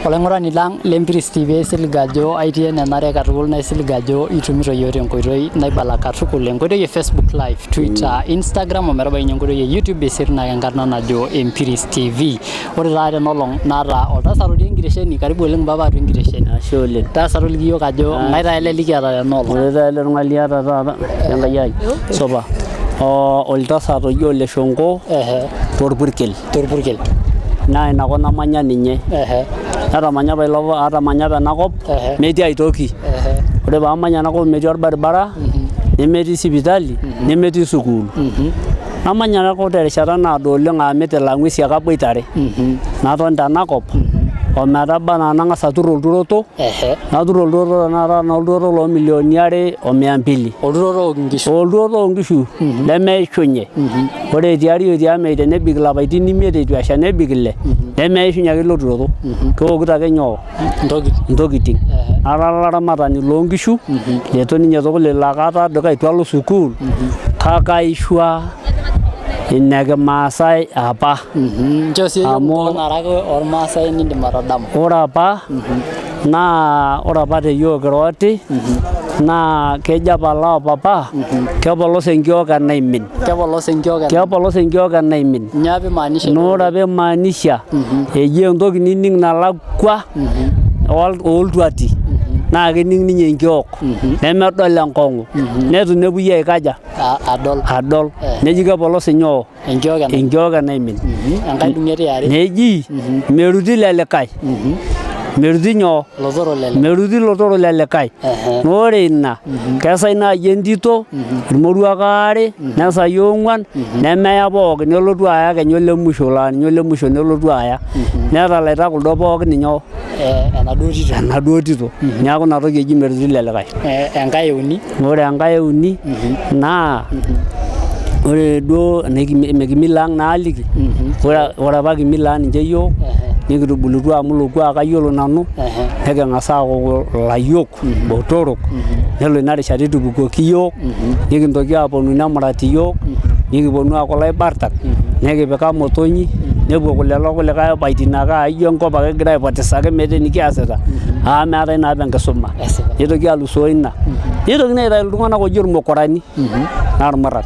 Olaing'urani lang le Mpiris TV aisilig ajo aitii enenare katukul naisilig ajo itumito iyiook tenkoitoi naibala katukul enkoitoi e Facebook live, Twitter, Instagram ometabai ninye enkoitoi e YouTube isir naake enkarna najo Empiris TV. Ore taata tena olong naata oltasat otii enkitesheni, karibu oleng mpapa atua enkitesheni. Ashe oleng. Taasa toliki iyiook ajo ng'ae taa ele likiata tena olong. Ore taa ele tung'ani liata taata Enkai ai supa oltasat oji Ole Shongo torpurkel. Torpurkel. Naa ina kop namanya ninye. Natamanya apa ilo atamanya apa ena kop metii aitoki. Ore paamany ena kop metii orbaribara nemetii sipitali nemetii sukuul. Namanya ena kop terishata naado oleng aa mitila ng'uesi ake aboitare. Naton tena kop ometaba anaa nang'as atur olturoto natur olturoto tenakata naa olturoto loo milioni are o mia mbili. Olturoto ook inkishu. Olturoto oo nkishu lemeishunye. Ore tiari o tiamei tenebik ilapaitin imiet eitu esha nebik ile nemeishunye ake ilo turoto. Keokito ake nyoo? Intokitin. Ara olaramatani loo nkishu leitu ninye tukul ilo akata eitu alo sukuul kake aishua ina kimaasai apa. Nchoo sii Amu- nara ake ormaasai nindim atadamu. Ore apa naa ore apa te yiok kira oti naa kejo apa loo papa kepolos enkiok enaimin. Kepolos enkiok enaimin. Kepolos enkiok enaimin. Nyoo apa imaanisha? Naa ore apa imaanisha eji entoki nining nalakua ooltuati naa kening ninye enkiok nemedol enkong'u neitu nepuoi aikaja Adol. Adol. Neji kepolos inyoo? Enkiok enaimin. Enkiok enaimin. Enkae dung'et eare. Neji meruti ile likae. Meruti nyoo? Lotoro le likae. Meruti lotoro le likae. Naa ore ina kesai naaji entito irmoruak aare nesai oong'uan nemeya pookin nelotu aya kenya ole musho laa ninye ole musho nelotu aya. Netalaita kuldo pookin inyoo? Enaduo tito. Enaduo tito. Neeku ina toki eji meruti ile likae. Enkae euni. Ore enkae euni naa ore duo kimila ang naaliki ore apa kimila ang ninche iyiok nikitubulutua amu ilo kuak ayiolo nanu niking'as aaku ilayiok botorok nelo ina rishata etupukuoki iyiok nikintoki aaponu nemurati iyiok nikiponu aaku ilaibartak nikipika motonyi nepuo lelo kulikae apaitin ake aijo enkop ake egira aipotisaki meeta enikiasita amu meetae naa apa enkisuma. Nitoki alusoo ina nitokini aitayu iltung'anak ooji irmukurani naa irmurran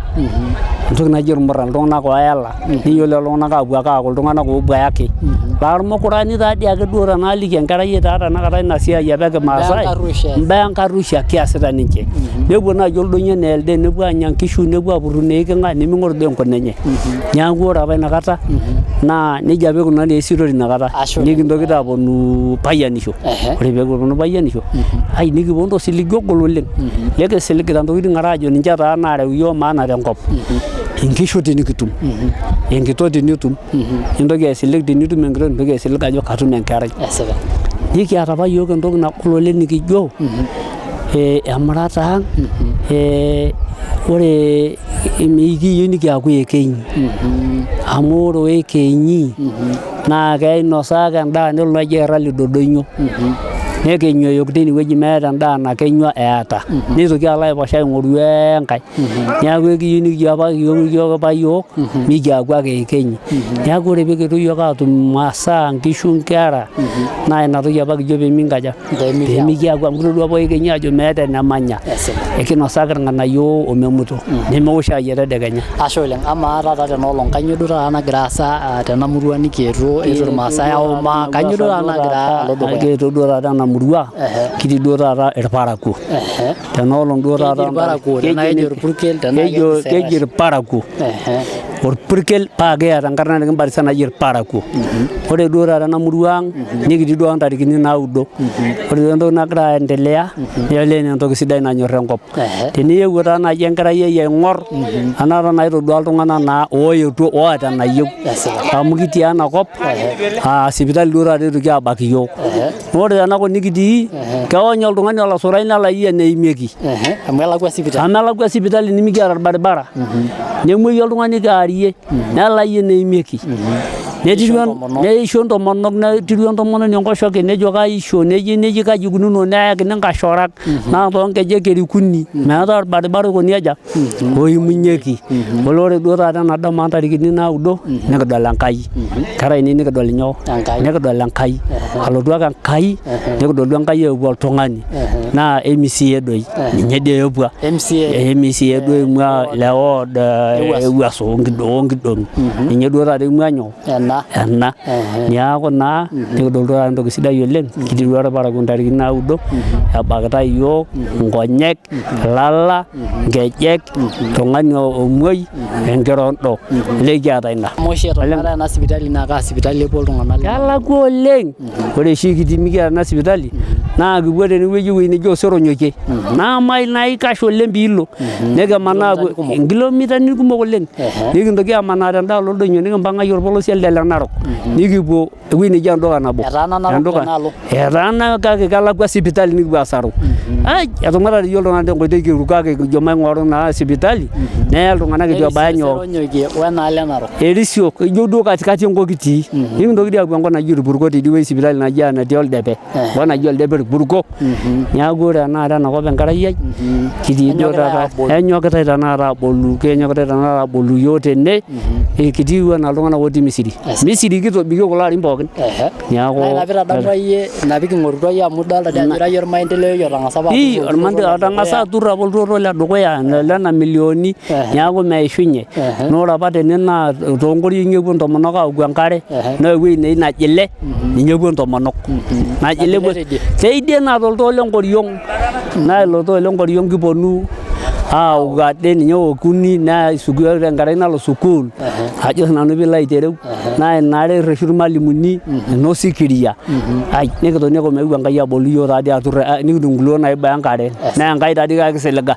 entoki naji irmurran iltung'anak ooyala niyiolo lelo tung'anak aapuo ake aaku iltung'anak oobuaya ake laa irmukurani taadii ake duo tenaaliki enkerai ai taa tenakata ina siai apa e kimaasai imbaa enkarruisho ake easita ninche nepuo naaji oldonyio enaa elde nepuo aanya nkishu nepuo aapurru ineiking'a neming'oru doi enkuna enye neeku ore apa inakata naa nejia apa ikunari esitori inakata nikintoki taa aponu payianisho. Ore pee kiponu payianisho ai nikiponu tosiligi ogol oleng likisiligita ntokitin are ajo ninche taa naareu iyiook maana tenkop. Inkishu tinikitum, enkitok tinitum, nintoki aisilig tinitum enkitok nintoki aisilig ajo katum enkerai. Nikiata apa iyiook entoki nagol oleng nikijo emurata ang ore mikiyieu nikiaku iyekenyi amu ore oekenyi naa keinosaa ake endaa nelo naaji airrag lido doinyio nekenyoyok teine wueji meeta endaa nakenyua eeta nitoki alo aiposha aing'oru enkae neeku ekiyieu nikijo apa iyiok apa iyiok mikiaku ake iyekenyi neeku ore peekitu iyiok aatum imasaa inkishu inkera naa ina toki apa kijo peeminkaja Pemikiaku amu kitodua apa oekenyi ajo meeta enemanya ekinosaki irng'anayio omemuto nemeosh shai etedekenya. Ashe oleng. Amaa taata tena olong kainyoo duo taata nagira aasa tena murua nikietuo eetuo irmaasai aoma kainyoo duo taata nagira alo dukuya? Keetuo duo taata ena murua kitii duo taata irparakuo. Tena olong duo taata Keji irparakuo tenaa keji orpurkel tenaa keji keji irparakuo. Orpurkel paa kiata enkarna nikimbatisa naji irparakuo. Ore duo taata ena murua ang nikitii duo ntarikini naudo. Ore duo entoki nagira aendelea naa olee naa entoki sidai nanyor enkop. Teniyewuo taa naaji enkerai ai aing'or enaa taa naaji itodua iltung'anak naa oetuo oota enayieu amu kitii ena kop aa sipitali duo taata etoki aabak iyiook. Ore tena kop nikitii keony oltung'ani olasurai nelayu eneimieki Amu elakua sipitali. Amu elakua sipitali nimikiata orbaribara. Nemuoyu oltung'ani kewarie nelayu eneimieki. Netiru Neisho intomonok. Neisho intomonok, netiru entomononi enkoshoke nejo kaisho, neji neji kaji ikununo neyakini inkashorak naa toonkejek erikuni, meetae orbaribara oikoni aja oimunyeki. Ole ore duo taata ena dama oo ntarikini naudo nikidol Enkai, inkera ainei nikidol nyoo? Enkai. Nikidol Enkai. Alotu ake Enkai nikidolu Enkai eewuo oltung'ani naa MCA doi ninye dii eewua. MCA. MCA duo eing'ua le ward Ewuaso. Ewuaso oonkidong'i ninye duo taata eing'ua nyoo Ena. Ena. Niaku naa nikidol duo taata entoki sidai oleng kitii duo irparakuo ntarikini naudo ebakitai iyiook inkonyek ilala inkejek oltung'ani omuoi enkirondo olee kiata ina. Amaa oshi eton meetae ena sipitali naa kaa sipitali epuo iltung'anak? Kelakua oleng. Ore oshi kitii mikiata ena sipitali naa kipuo tenewueji ewueji neji Oseronyokie naa mail naikash oleng piilo nikimanaa aapuo inkilomitani kumok oleng nikintoki amanaa tendaalo oldonyio nikimpang'aki orpolosie elde le Narok nikipuo ewueji neji Enduka nabo. Etaana Narok Enduka. tenaalo. Etaana kake kelakua sipitali nikipuo asaru. Ai etung'uarate iyiook iltung'anak tenkoitoi kiruko kake kijo maing'oru naa sipitali neya iltung'anak eitu ebaya nyoo. Oseronyokie wenaalo e Narok. Erisio ijo duo katikati enkop kitii. Nikintoki dii aapuo enkop naji Irpurko tidie wueji sipitali naji enatii Oldepe. Enkop naji Oldepe Irpurko. Neeku ore tenakata enakop enkerai ai kitii duo Enyokitae taata aabolu. enyokitae tenakata aabolu kenyokitae tenakata aabolu iyiook tene kitii enaa iltung'anak otii Misiri. Misiri kitobikie kulo arin pookin. Ehe. Neeku Naa ina pitadamua iyie ina piking'orutua iyie amu idolta dii ajo ira iyie ormaendeleo otang'asa apa Ii atur olturur otang'asa ledukuya. atur apa olturur le dukuya lena milioni neeku meishunye. Naa ore apa tene naa toonkoriong'i epuo intomonok aoku enkare naa ewueji neji Najile ninye epuo intomonok. Najile epuo teidie? Teidie naa toltoo le nkoriong' naa ilo too le nkoriong' kiponu aoku ade ninye eokuni naa ore enkerai nalo sukuul ajo sinanu piilo aitereu naa ina are erreshu irmalimuni ena osikiria ai nikitoni ake omeu Enkai abolu iyiook taadii atur nikitum nkulie naibaya enkare naa Enkai taadii kake kisiliga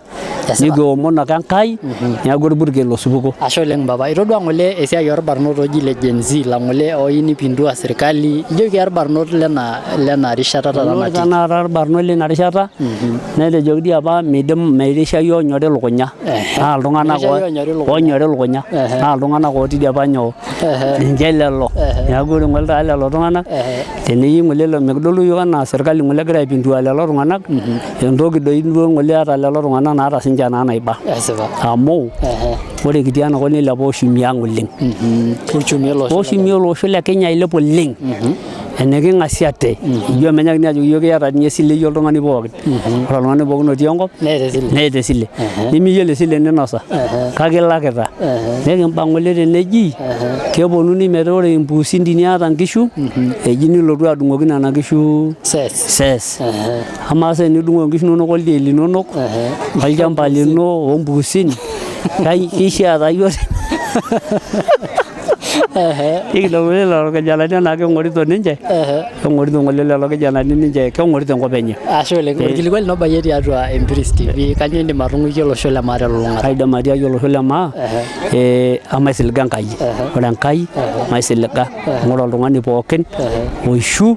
nikiomon ake Enkai neeku orpurkel osupuko. Ashe oleng mpapa. Itodua ng'ole esiai orbarnot oji le Gen Z la ng'ole oyieu nipindua serkali ijo kia irbarnot lena lena rishata taata Ore natii. tenakata irbarnot lina rishata netejoki dii apa midim meirishayu onyori lukunya naa iltung'anak Meirishayu onyori lukunya. onyori lukunya naa iltung'anak otii dii apa nyoo ninche lelo. Neeku ore ng'ole taata lelo tung'anak teneyieu ng'ole lelo mikidol iyiook enaa serkali ng'ole egira aipindua lelo tung'anak entoki doi duo ng'ole eeta lelo tung'anak naata sinche naa naiba. Esipa. Amu ore kitii enakop nilepa uchumi ang oleng. Uchumi olosho. Uchumi olosho le Kenya ilepa oleng. Eniking'asiate ijo emenyakini ajoki iyiook iyata ninye esile iyie oltung'ani pookin. Ore oltung'ani pookin otii enkop Neeta esile. neeta esile. Nimiyiolo esile ninosa kake ilakita. Nikimba ng'ole teneji keponunui metaa ore impuusin teniata nkishu eji nilotu adung'oki nena kishu Ses. ses. Amaa sasa enidung'oki nkishu inonok oldia linonok olchamba lino ompuusin keishaa taa iyiook Nikidol ng'ole lelo kijanani enaa keng'orito ninche, keng'orito ng'ole lelo kijanani ninche keng'orito enkop enye. Ashe oleng. Orkilikuai lino obayie tiatua Empiris TV, kanyoo indim atung'uiki olosho le maa telulung'ata? Kaidim atiaki olosho le maa emaisiliga Enkai. Ore Enkai maisiliga. Ore oltung'ani pookin oishu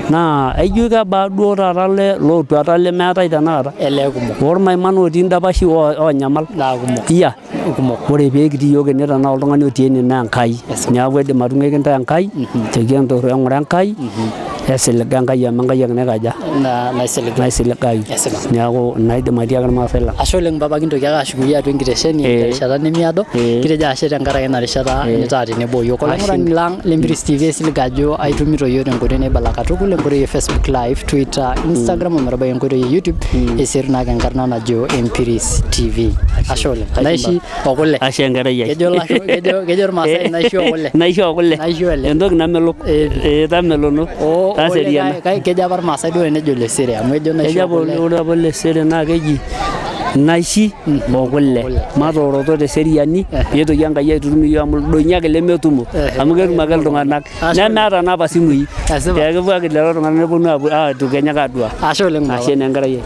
naa aijo kebaa duo taata lootuata lemeetae tenakata. Elee kumok. Ormaiman otii indapashi oonyamal. Naa kumok. Iya. Kumok. Ore pee kitii iyiook ene tenaa oltung'ani otii ene naa Enkai. Neeku aidim atung'uiki intae Enkai, ajoki eng'ura Enkai, esiliga Enkai amu Enkai ake naikaja Naisiligayu. naisiligayu. Esipa. Neeku ina aidim atiaki irmaasai lang. Ashe oleng mpapa kintoki ake ashukunyie atua enkitesheni terishata nemiado. Kitejo ashe tenkaraki ina rishata nitaa tenebo oyiok. Olaing'urani lang le Mpiris TV aisilig ajo aitumito iyiok tenkoitoi naibala katukul, enkoitoi e Facebook live, Twitter, Instagram ometabai enkoitoi e YouTube isir naake enkarna najo Empiris TV. Ashe oleng. Naishi okule. Ashe enkerai ai. Kejo ilasho kejo kejo irmaasai naishi okule. Naisho okule. Naisho ele. Entoki namelok. Eh. Eh, tamelono. Oo Taseriana. kejo apa irmaasai duo tenejo lesere amu ejo naishi Kejo apa okule. ore apa lesere naa keji naishi okule. Matooroto teseriani peetoki Enkai aitutum iyiook amu ildonyo ake lemetumo amu ketum ake iltung'anak Ashe oleng. nemeeta naa apa isimui. Esipa. Pee kepuo ake lelo tung'anak neponu aapuo aatukenya ake aadua. Ashe oleng baba. Ashe naa enkerai ai.